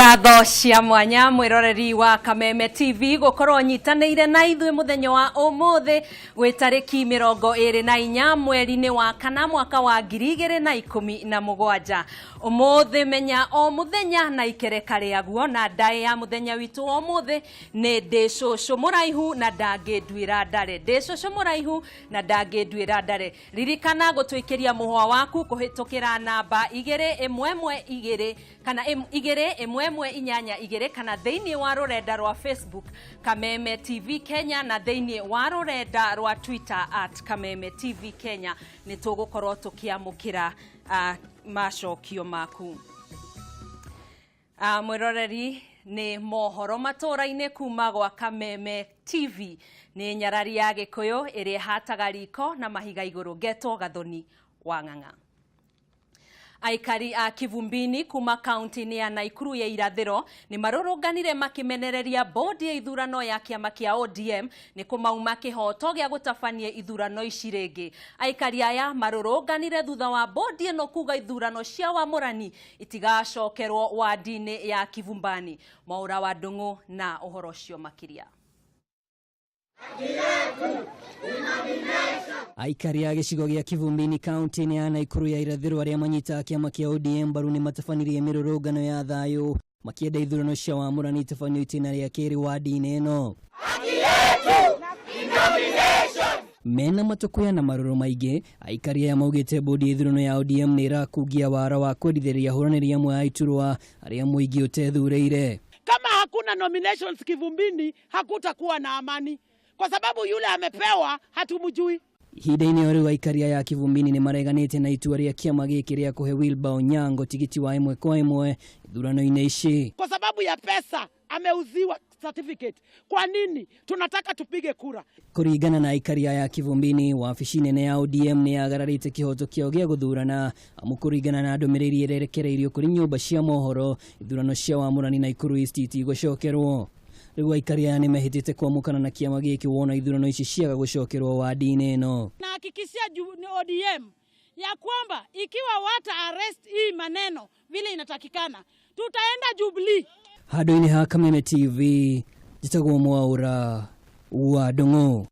Ngatho cia mwanya mwiroreri wa Kameme TV gukorwo nyitanĩire na ithuĩ mũthenya wa ũmũthĩ gwĩ tarĩki 24 mweri-inĩ wa kana mwaka wa 2017. Ũmũthĩ menya o mũthenya na ikereka rĩaguo, na ndaĩ ya mũthenya witũ wa ũmũthĩ nĩ ndĩ cũcũ mũraihu na ndangĩnduĩra ndare. Ndĩ cũcũ mũraihu na ndangĩnduĩra ndare. Ririkana gũtũikĩria mũhwa waku kũhĩtũkĩra namba 2 1 1 2 kana 2 1 1 8 2 kana thĩinĩ wa rũrenda rwa Facebook Kameme TV Kenya na thĩinĩ wa rũrenda rwa Twitter @KamemeTVKenya. Nĩ tũgũkorwo tũkĩamũkĩra macokio maku. Mwĩroreri, nĩ mohoro matũra-inĩ kuma gwa Kameme TV. Nĩ nyarari ya Gĩkũyũ ĩrĩa ĩhataga riko na mahiga igũrũ. Ngetwo Gathoni wa Ng'ang'a. Aikari a Kivumbini kuma kaunti-inĩ ya Naikuru ya irathĩro nĩ marũrũnganire makĩmenereria bodi ya ithurano ya kĩama kĩa ODM nĩ kũmauma kĩhoto gĩa gũtabania ithurano ici rĩngĩ. Aikari aya marũrũnganire thutha wa bodi ĩno kuga ithurano cia wamũrani itigacokerwo wadi-inĩ ya Kivumbani. Mwaũra wa Ndung'u na ũhoro ũcio makĩria. Aikari a gĩcigo gĩa Kivumbini kaunti-inĩ ya Naikuru ya irathĩro arĩa manyitaga kĩama kĩa ODM mbaru nĩ matabanirie mĩrũrũngano ya thayũ makĩenda ithurano cia wamũrani itabanio itĩna rĩa kerĩ wadi-inĩ ĩno. Mena matũkũya na marũrũ maingĩ, aikari aya maugĩte bodi ya ithurano ya ODM nĩ ĩrakungia wara wa kwendithĩrĩria ahũranĩri amwe a iturwa arĩa mũingĩ ũtethurĩire. Kama hakuna nominations Kivumbini, hakutakuwa na amani, kwa sababu yule amepewa hatumjui. Ihinda-inĩ o rĩu, aikari aya a Kivumbini nĩ mareganĩte na itua rĩa kĩama gĩkĩ rĩa kũhe Wilbur Onyango tigiti wa ĩmwe kwa ĩmwe ithurano-inĩ ici. Kwa sababu ya pesa ameuziwa certificate. Kwa nini tunataka tupige kura? Kũringana na aikari aya a Kivumbini, wabici nene ya ODM nĩ yagararĩte kĩhoto kĩao gĩa gũthurana, amu kũringana na ndũmĩrĩri ĩrĩa ĩrekereirio kũrĩ nyũmba cia mohoro, ithurano cia wamũrani Naikuru East itigũcokerwo. Rĩu aikari aya nĩ mehĩtĩte kwamũkana na kĩama gĩkĩ wona ithurano ici ciaga gũcokerwo wadi-inĩ ĩno. Nahakikishia ni ODM ya kwamba ikiwa wata arrest hii maneno vile inatakikana, tutaenda Jubilee. Handũ-inĩ ha Kameme TV, njĩtagwo Mwaũra wa Ndung'u.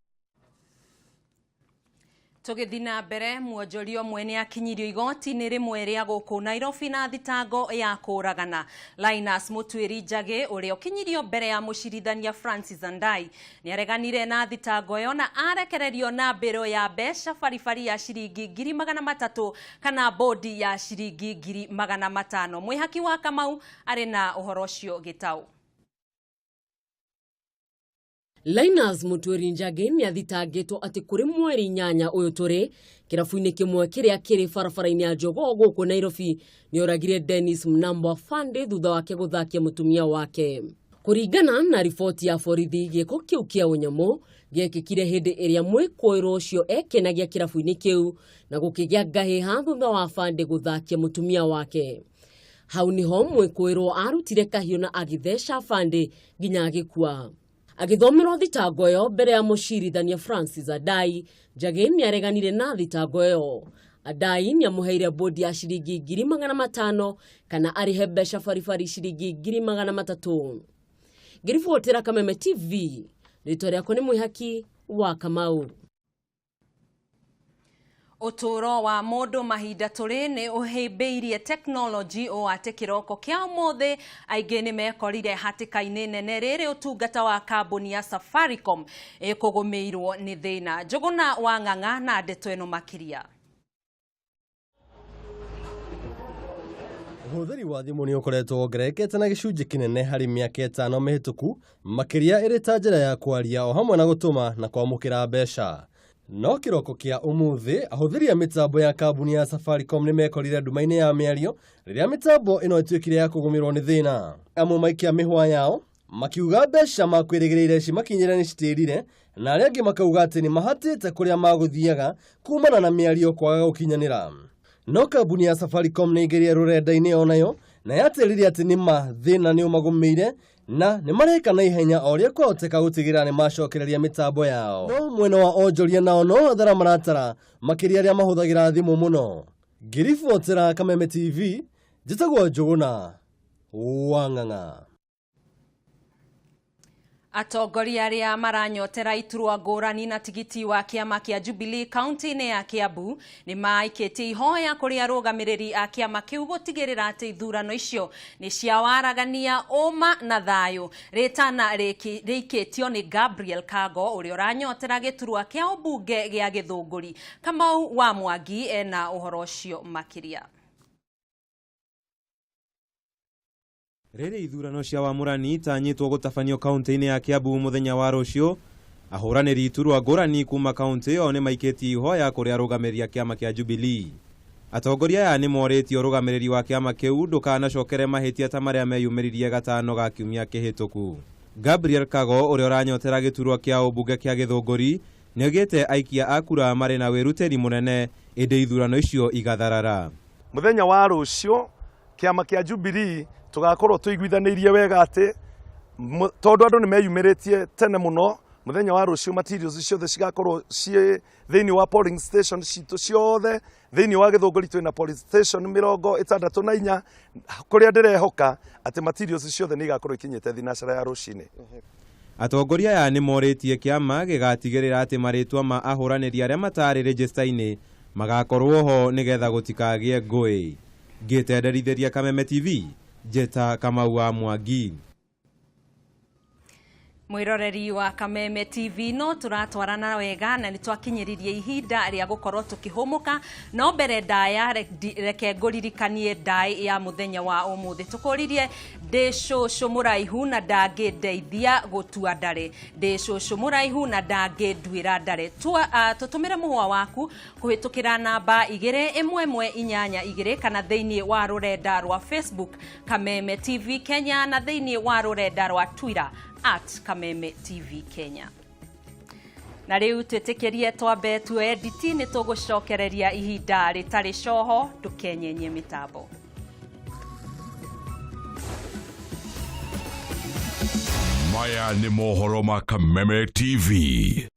Tũgĩthiĩ na mbere, mwonjoria ũmwe nĩ akinyirio igoti-inĩ rĩmwe rĩa gũkũ Nairobi na thitango ya kũragana. Linus Mũtuĩri Njagĩ, ũrĩa ũkinyirio mbere ya mũcirithania Francis Andai, nĩ areganire na thitango ĩyo na arekererio na mbĩro ya mbeca baribari ya ciringi 300,000 kana bodi ya ciringi 500,000. Mwĩhaki wa Kamau arĩ na ũhoro ũcio gĩtaũ. Linus Mutwiri Njagi nĩ athitangĩtwo atĩ kũrĩ mweri 8 ũyũ tũrĩ, kĩrabu-inĩ kĩmwe kĩrĩa kĩrĩ barabara-inĩ ya Jogoo gũkũ Nairobi, nĩ oragire Dennis Mnambo Fande thutha wake gũthakia mũtumia wake. Kũringana na riboti ya borithi, gĩko kĩu kĩa ũnyamũ gĩekĩkire hĩndĩ ĩrĩa mwĩkũĩrwo ũcio ekenagia kĩrabu-inĩ kĩu na gũkĩgĩa ngahĩha thutha wa Fande gũthakia mũtumia wake. Hau niho mwĩkũĩrwo arutire kahiũ na agĩtheca Fande nginya agĩkua. Agĩthomerwo thitango ĩyo mbere ya mũcirithania Francis Adai, Njagi nĩareganire na thitango ĩyo. Adai nĩamũheire bodi ya ciringi 500,000 kana arĩhe mbeca baribari ciringi 300,000. Ngĩribotera Kameme TV, rĩtwa rĩakwa nĩ Mwĩhaki wa Kamau. Ũtũũro wa mũndũ mahinda tũrĩ nĩ ũhĩmbĩirie tekinoronjĩ ũũ atĩ kĩroko kĩa ũmũthĩ aingĩ nĩ mekorire hatĩka-inĩ nene rĩrĩ ũtungata wa kambuni ya Safaricom ĩkũgũmĩirwo nĩ thĩna. Njũgũna wa Ng'ang'a na ndeto ĩno makĩria. Ũhũthĩri wa thimũ nĩ ũkoretwo wongererekete na gĩcunjĩ kĩnene harĩ mĩaka 5 mĩhĩtũku, makĩria ĩrĩ ta njĩra ya kwaria o hamwe na gũtũma na kwamũkĩra mbeca. No kĩroko kĩa ũmũthĩ, ahũthĩri a mĩtambo ya kambuni ya Safaricom nĩ mekorire nduma-inĩ ya mĩario rĩrĩa mĩtambo ĩno ĩtuĩkire ya kũgũmĩrwo nĩ thĩna. Amwe maikia mĩhwa yao makiuga mbeca makwĩrĩgĩrĩire cimakinyĩre nĩ citĩrire, na arĩa angĩ makauga atĩ nĩ mahatĩte kũrĩa magũthiaga kumana na mĩario kwaga gũkinyanĩra. No kambuni ya Safaricom nĩ ĩingĩrire rũrenda-inĩ onayo na yatĩrĩria atĩ nĩma thĩna nĩ ũmagũmĩire na nĩ mareka na ihenya o ũrĩa kwahoteka gũtigĩrĩra nĩ macokereria mĩtambo yao. No mwena wa onjoria nao no hathara maratara, makĩria arĩa mahũthagĩra thimũ mũno. Ngĩribotera Kameme TV, njĩtagwo Njũgũna wa Ng'ang'a. Atongoria arĩa maranyotera iturwa ngũrani na tigiti wa kĩama kĩa Jubilee kaunti-inĩ ya Kiambu nĩ maikĩtie ihoya kũrĩ arũgamĩrĩri a kĩama kĩu gũtigĩrĩra atĩ ithurano icio nĩ cia waragania, ũma na thayũ. Rĩtana rĩikĩtio nĩ Gabriel Kago ũrĩa ũranyotera gĩturwa kĩa ũmbunge gĩa Gĩthũngũri. Kamau wa Mwangi ena ũhoro ũcio makĩria. Rĩrĩ ithurano cia wamũrani itanyĩtwo gũtabanio kaunti-inĩ ya Kiambu mũthenya wa rũciũ, ahũranĩri iturwa ngũrani kuma kaunti ĩyo nĩ maikĩtie ihoya kũrĩ arũgamĩrĩri a kĩama kĩa Jubilee. Atongoria aya nĩ morĩtie ũrũgamĩrĩri wa kĩama kĩu ndũkanacokere mahĩtia ta marĩa meyumĩririe gatano ga kiumia kĩhĩtũku. Gabriel Kago ũrĩa ũranyotera gĩturwa kĩa ũmbunge kĩa Gĩthũngũri nĩaugĩte aikia a kura marĩ na wĩrutĩri mũnene ĩndĩ ithurano icio igatharara. Mũthenya wa rũciũ kĩama kĩa Jubilee tũgakorwo tũiguithanĩirie wega atĩ tondũ andũ nĩ meyumĩrĩtie tene mũno, mũthenya wa rũciũ materials ciothe cigakorwo ciĩ thĩinĩ wa polling station citũ ciothe. Thĩinĩ wa Gĩthũngũri twĩna polling station 64 kũrĩa ndĩrehoka atĩ materials ciothe nĩ igakorwo ikinyĩte thinacara ya rũcinĩ. Atongoria aya nĩ morĩtie kĩama gĩgatigĩrĩra atĩ marĩtwa ma ahũranĩri arĩa matarĩ rejista-inĩ magakorwo ho nĩgetha gũtikagĩe ngũĩ. Ngĩtenderithĩria Kameme TV, Njeta Kamau wa Mwangi. Mwiroreri wa Kameme TV, no turatwarana wega na nĩ twakinyĩririe ihinda rĩa gũkorwo tũkĩhũmũka, no mbere ndaya reke ngũririkanie ndaĩ ya mũthenya wa ũmũthĩ. Tũkũririe ndĩ cũcũ mũraihu na ndangĩndeithia gũtua ndare, ndĩ cũcũ mũraihu na ndangĩnduĩra ndare. Tũtũmĩre mũhũa waku kũhĩtũkĩra namba 21182 kana thĩinĩ wa rũrenda rwa Facebook Kameme TV Kenya na thĩinĩ wa rũrenda rwa Twitter at Kameme TV Kenya. Na rĩu twĩtĩkĩrie twambe tuoye nditi, nĩ tũgũcokereria ihinda rĩtarĩ coho, ndũkenyenye mĩtambo. Maya nĩ mohoro ma Kameme TV.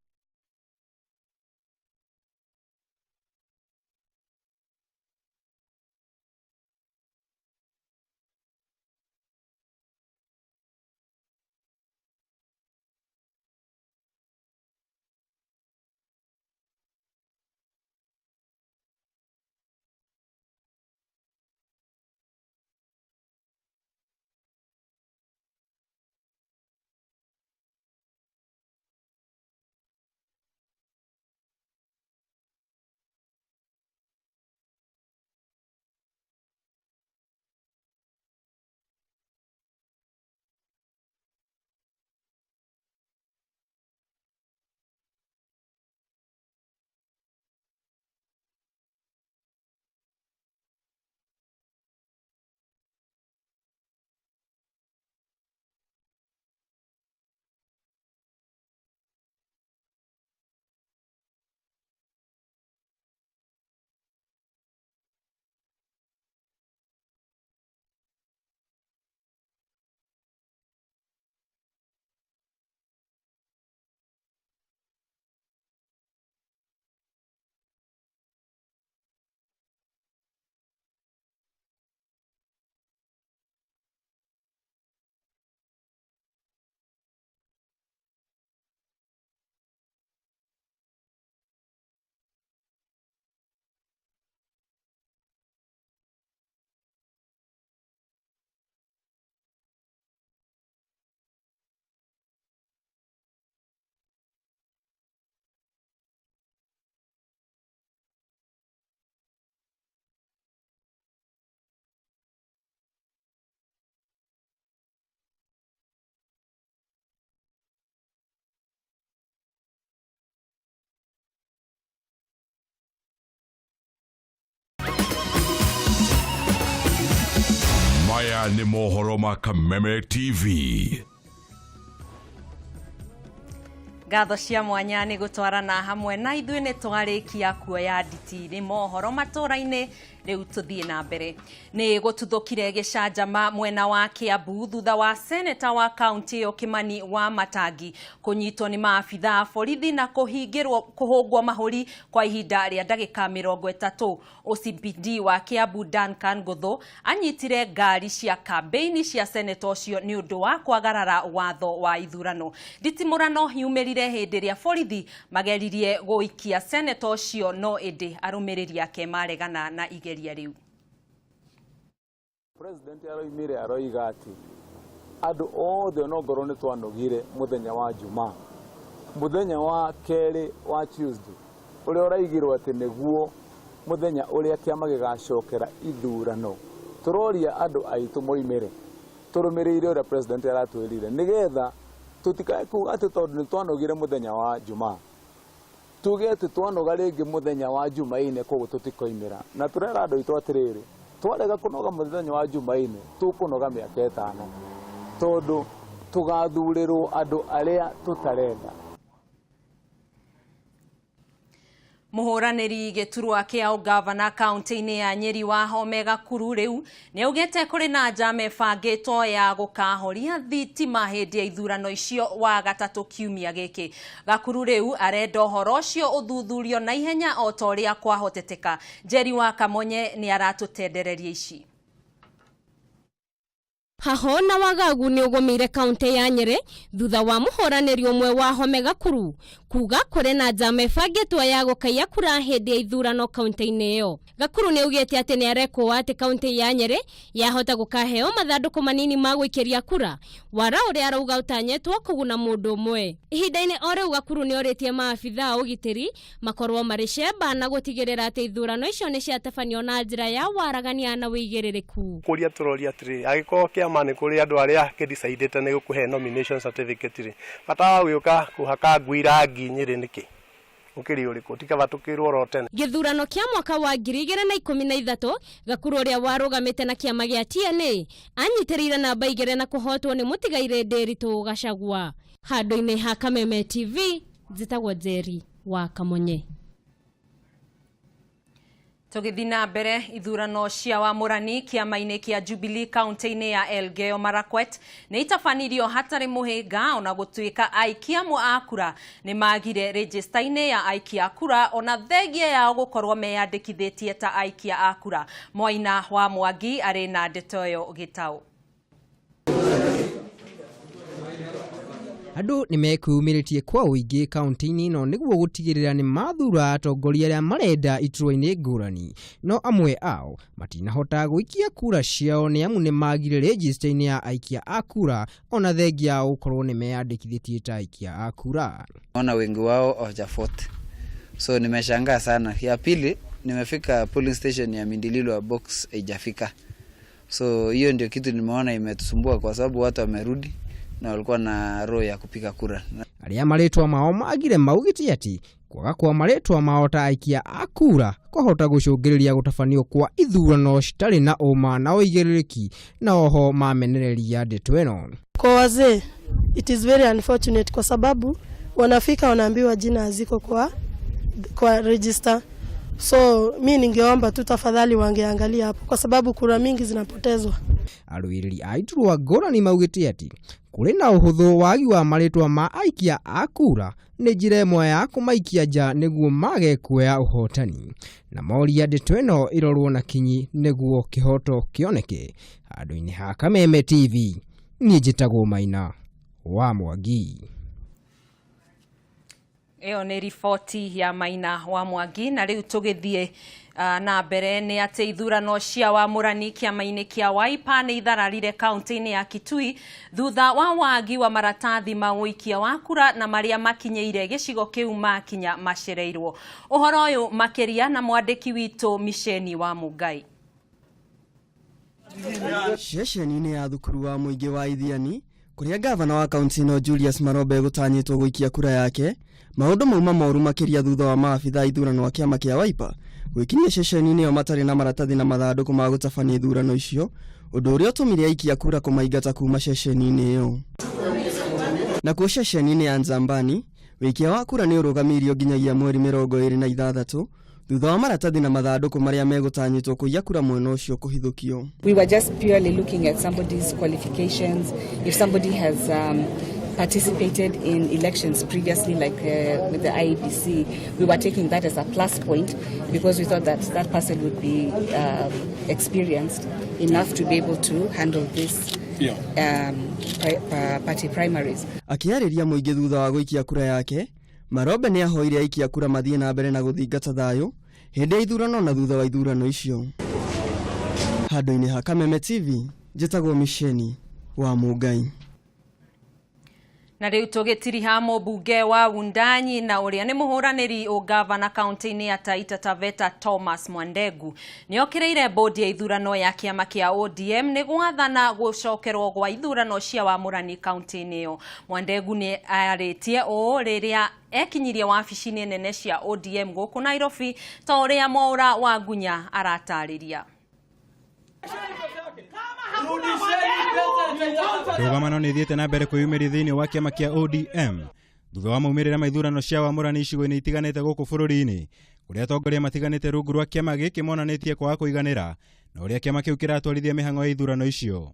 Maya nĩ mohoro ma Kameme TV. Ngatho cia mwanya nĩ gũtwarana hamwe na ithuĩ, nĩ twarĩkia kuoya nditi. Nĩ mohoro matũra-inĩ. Rĩu tũthiĩ na mbere. Nĩ gũtuthũkire gĩcanjama mwena wa Kiambu thutha wa seneta wa kaunti ĩyo Kimani wa Matangi kũnyitwo nĩ maabitha a borithi na kũhingĩrwo kũhũngwo mahũri kwa ihinda rĩa ndagĩka 30. OCPD wa Kiambu Duncan Ngũthũ anyitire ngari cia kambĩini cia seneta ũcio nĩ ũndũ wa kwagarara watho wa ithurano. Nditimũrano yumĩrire hĩndĩ ĩrĩa borithi mageririe gũikia seneta ũcio no ĩndĩ arũmĩrĩri ake maregana na igeria rĩu. President aroimire aroiga atĩ andũ othe onongorwo nĩ twanogire mũthenya wa Jumaa, mũthenya wa kerĩ wa Tuesday ũrĩa ũraigirwo atĩ nĩguo mũthenya ũrĩa kĩama gĩgacokera ithurano, tũroria andũ aitũ moimĩre tũrũmĩrĩire ũrĩa president aratwĩrire nĩgetha tũtikae kuga atĩ tondũ nĩ twanogire mũthenya wa Jumaa tuge atĩ twanoga rĩngĩ mũthenya wa Jumaine koguo tũtikoimĩra. Na tũrera andũ aitũ atĩrĩrĩ, twarega kũnoga mũthenya wa Jumaine tũkũnoga mĩaka 5 tondũ tũgathurĩrwo andũ arĩa tũtarenda. Mũhũranĩri gĩturwa kĩa ũgavana kaunti-inĩ ya Nyeri wa Home Gakuru rĩu nĩaugĩte kũrĩ na njama ĩbangĩtwo ya gũkahoria thitima hĩndĩ ya ithurano icio wa gatatũ kiumia gĩkĩ. Gakuru rĩu arenda ũhoro ũcio ũthuthurio na ihenya o ta ũrĩa kwahoteteka. Njeri wa Kamonye nĩ aratũtendereria ici. Haho na wagagu nĩ ũgũmĩire kaunti ya Nyeri thutha wa mũhũranĩri ũmwe wa Home Gakuru kuga kũrĩ na njama ĩbangĩtwo ya gũkaiya kura hĩndĩ ya ithurano kaunti-inĩ ĩyo. Gakuru nĩ augĩte atĩ nĩ arekwo atĩ kaunti ya Nyeri yahota gũkaheo mathandũkũ manini ma gũikĩria kura, wara ũrĩa arauga ũtanyĩtwo kũguna mũndũ ũmwe. Ihinda-inĩ o rĩu Gakuru nĩ orĩtie maabitha a ũgitĩri makorwo marĩ cemba na gũtigĩrĩra atĩ ithurano icio nĩ ciatabanio na njĩra ya waragania na ũigĩrĩrĩku. Kũria tũroria atĩrĩrĩ, angĩkorwo kĩama nĩ kũrĩ andũ arĩa kĩdecidĩte nĩ gũkũhe nomination certificate rĩ, bata wa gũka kũhaka ngui rangi Nyĩrĩ nĩkĩ? Ũkĩrĩ ũrĩkũ? Ti kaba tũkĩrwo oro tene. Gĩthurano kĩa mwaka wa 2013 Gakuru ũrĩa warũgamĩte na kĩama gĩa TNA anyitĩrĩire namba 2 na kũhotwo nĩ mũtigairĩ Ndĩritũ Gachagua. Handũ-inĩ ha Kameme TV njĩtagwo Njeri wa Kamonye. Tũgĩthiĩ na mbere ithurano cia wamũrani kĩama-inĩ kĩa Jubilee kaunti-inĩ ya Elgeyo Marakwet nĩ itabanirio hatarĩ mũhĩnga ona gũtuĩka aikia amwe a kura nĩ magire rĩjĩsta-inĩ ya aikia a kura ona thengia yao gũkorwo meyandĩkithĩtie ta aikia a kura. Mwaina wa Mwangi arĩ na ndeto ĩyo gĩtaũ. Andũ nĩ mekwĩyumĩrĩtie kwa ũingĩ kaunti-inĩ ĩno nĩguo gũtigĩrĩra nĩ mathura atongoria arĩa marenda iturwa-inĩ ngũrani, no amwe ao matinahota gũikia kura ciao nĩ amu nĩ magire rĩjĩsta-inĩ ya aikia a kura ona thengia yao gũkorwo nĩ meyandĩkithĩtie ta aikia a kura. Ona wengi wao hawajavote, so nimeshangaa sana. Ya pili, nimefika polling station ya Mindililo box haijafika, so hiyo ndio kitu nimeona imetusumbua kwa sababu watu wamerudi na walikuwa na roho ya kupiga kura. Arĩa marĩtwa mao magire maugĩte atĩ kwaga kwa marĩtwa mao ta aikia a kura kwahota gũcũngĩrĩria gũtabanio kwa ithurano citarĩ na ũma na ũigĩrĩrĩki na oho mamenereria ndeto ĩno. Kwa wazee it is very unfortunate kwa sababu wanafika wanaambiwa jina haziko kwa register. So mi ningeomba tu tafadhali wangeangalia hapo kwa sababu kura mingi zinapotezwa. Arũĩrĩri a iturwa ngũrani maugĩte atĩ kũrĩ na ũhũthũ wagi wa marĩtwa ma aikia a kura nĩ njĩra ĩmwe ya kũmaikia nja nĩguo mage kuoya ũhotani, na moria ndeto ĩno ĩrorwo na kinyi nĩguo kĩhoto kĩoneke. Handũ-inĩ ha Kameme TV niĩ njĩtagwo Maina wa Mwangi. Ĩyo nĩ riboti ya Maina wa Mwangi. Na rĩu tũgĩthiĩ na mbere nĩ atĩ ithurano cia wamũrani kĩama-inĩ kĩa Wiper nĩ ithararire kaunti-inĩ ya Kitui thutha wa wagi wa maratathi ma ũikia wa kura na marĩa makinyĩire gĩcigo kĩu makinya macereirwo. Ũhoro ũyũ makĩria na mwandĩki witũ Miceni wa Mũngai. Ceceni-inĩ ya thukuru wa mũingĩ wa Ithiani kũrĩa gavana wa kaunti ĩno Julius Marobe gũtanyĩtwo gũikia kura yake, maũndũ mauma moru makĩria thutha wa maabitha ithurano a kĩama kĩa Wiper gwĩkinyia ceceni-inĩ ĩyo matarĩ na maratathi na mathandũkũ ma gũtabania ithurano icio, ũndũ ũrĩa ũtũmire aikia kura kũmaingata kuma ceceni-inĩ ĩyo. Nakuo ceceni-inĩ ya Nzambani, wĩikia wa kura nĩ ũrũgamirio nginyagia mweri 26 Thutha wa maratathi na mathandũkũ marĩa megũtanyĩtwo kũiya kura mwena ũcio kũhithũkio. We were just purely looking at somebody's qualifications. If somebody has participated in elections previously, like with the IEBC, we were taking that as a plus point because we thought that that person would be experienced enough to be able to handle this party primaries. Akĩarĩria mũingĩ thutha wa gũikia kura yake, Marombe nĩ ahoire aikia kura mathiĩ na mbere na gũthingata thayũ hĩndĩ ya ithurano na thutha wa ithurano icio. Handũ-inĩ ha Kameme TV, njĩtagwo Misheni wa Mũngai. Na rĩu tũgĩtiriha mũmbunge wa Wundanyi na ũrĩa nĩ mũhũranĩri ũngavana kaunti-inĩ ya Taita Taveta Thomas Mwandegu nĩokĩrĩire bodi ya ithurano ya kĩama kĩa ODM nĩ gwathana gũcokerwo gwa ithurano cia wamũrani kaunti-inĩ ĩyo. Mwandegu nĩ arĩtie ũũ rĩrĩa ekinyirie wabici-inĩ nene cia ODM gũkũ Nairobi ta ũrĩa Mwaũra wa Ngunya aratarĩria. Ndũgamano nĩ ithiĩte na mbere kwĩyumĩria thĩinĩ wa kĩama kĩa ODM thutha wa maumĩrĩra ma ithurano cia wamũrani icigo-inĩ itiganĩte gũkũ bũrũri-inĩ, kũrĩa atongoria matiganĩte rungu rwa kĩama gĩkĩ monanĩtie kwaga kũiganĩra na ũrĩa kĩama kĩu kĩratwarithia mĩhang'o ya ithurano icio.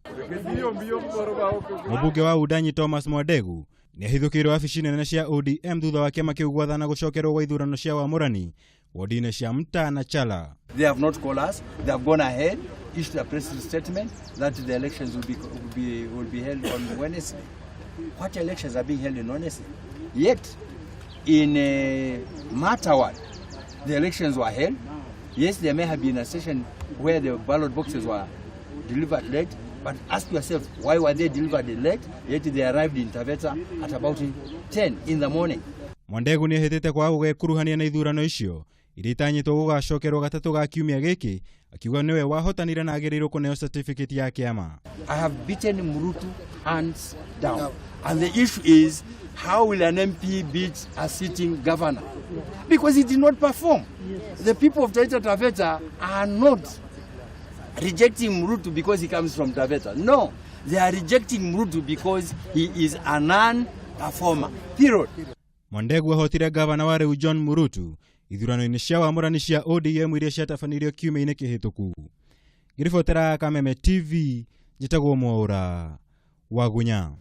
Mũmbunge wa Wundanyi Thomas Mwandegu nĩ ahithũkĩirwo wabici nene cia ODM thutha wa kĩama kĩu gwathana gũcokerwo gwa ithurano cia wamũrani wodi-inĩ cia Mtaa na Chala. They have not called us. They have gone ahead, issued a press statement that the elections will be held on Wednesday. What elections are being held on Wednesday? Yet, in Mata ward, the elections were held. Yes, there may have been a session where the ballot boxes were delivered late, but ask yourself, why were they delivered late? Yet they arrived in Taveta at about 10 in the morning. Mwandegu nĩ ehĩtĩte kwaga gũgekuruhania na ithurano icio iria itanyĩtwo gũgacokerwo gatatũ ga kiumia gĩkĩ, akiuga nĩwe wahotanire na agĩrĩirwo kũneo certificate ya kĩama. I have beaten Murutu hands down. And the issue is, how will an MP beat a sitting governor? Because he did not perform. The people of Taita Taveta are not rejecting Murutu because he comes from Taveta. No, they are rejecting Murutu because he is a non-performer. Period. Mwandegu ahotire gavana wa rĩu John Murutu ithurano-inĩ cia wamũrani cia ODM iria ciatabanirio kiumia-inĩ kĩhĩtũku. Ngĩribotera Kameme TV, njĩtagwo Mwaũra Wagunya.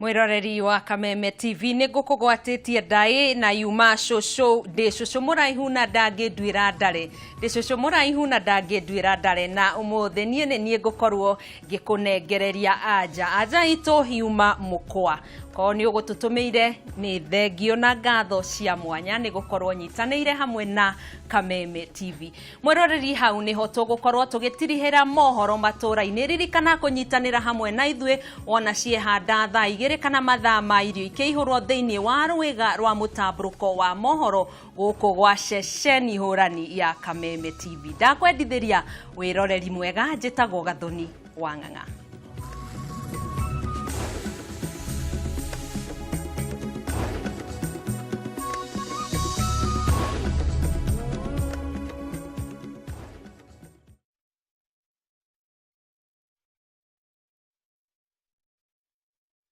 Mwiroreri wa Kameme TV, nĩ ngũkũgwatĩtie ndaĩ na yuma cũcũ ndĩ cũcũ mũraihu na ndangĩnduĩra ndare, ndĩ cũcũ mũraihu na ndangĩnduĩra ndare, na ũmũthĩ niĩ nĩ niĩ ngũkorwo ngĩkũnengereria anja anja itũ yuma mũkwa. Korwo nĩ ũgũtũtũmĩire, nĩ thengio na ngatho cia mwanya nĩ gũkorwo nyitanĩire hamwe na Kameme TV. Mwĩroreri, hau nĩho tũgũkorwo tũgĩtirihĩra mohoro matũra-inĩ. Ririkana kũnyitanĩra hamwe na ithuĩ wona ciehanda thaa 2 kana mathaa ma irio ikĩihũrwo thĩinĩ wa rwĩga rwa mũtambũrũko wa mohoro gũkũ gwa ceceni hũrani ya Kameme TV. Ndakwendithĩria wĩroreri mwega. Njĩtagwo Gathoni wa Ng'ang'a.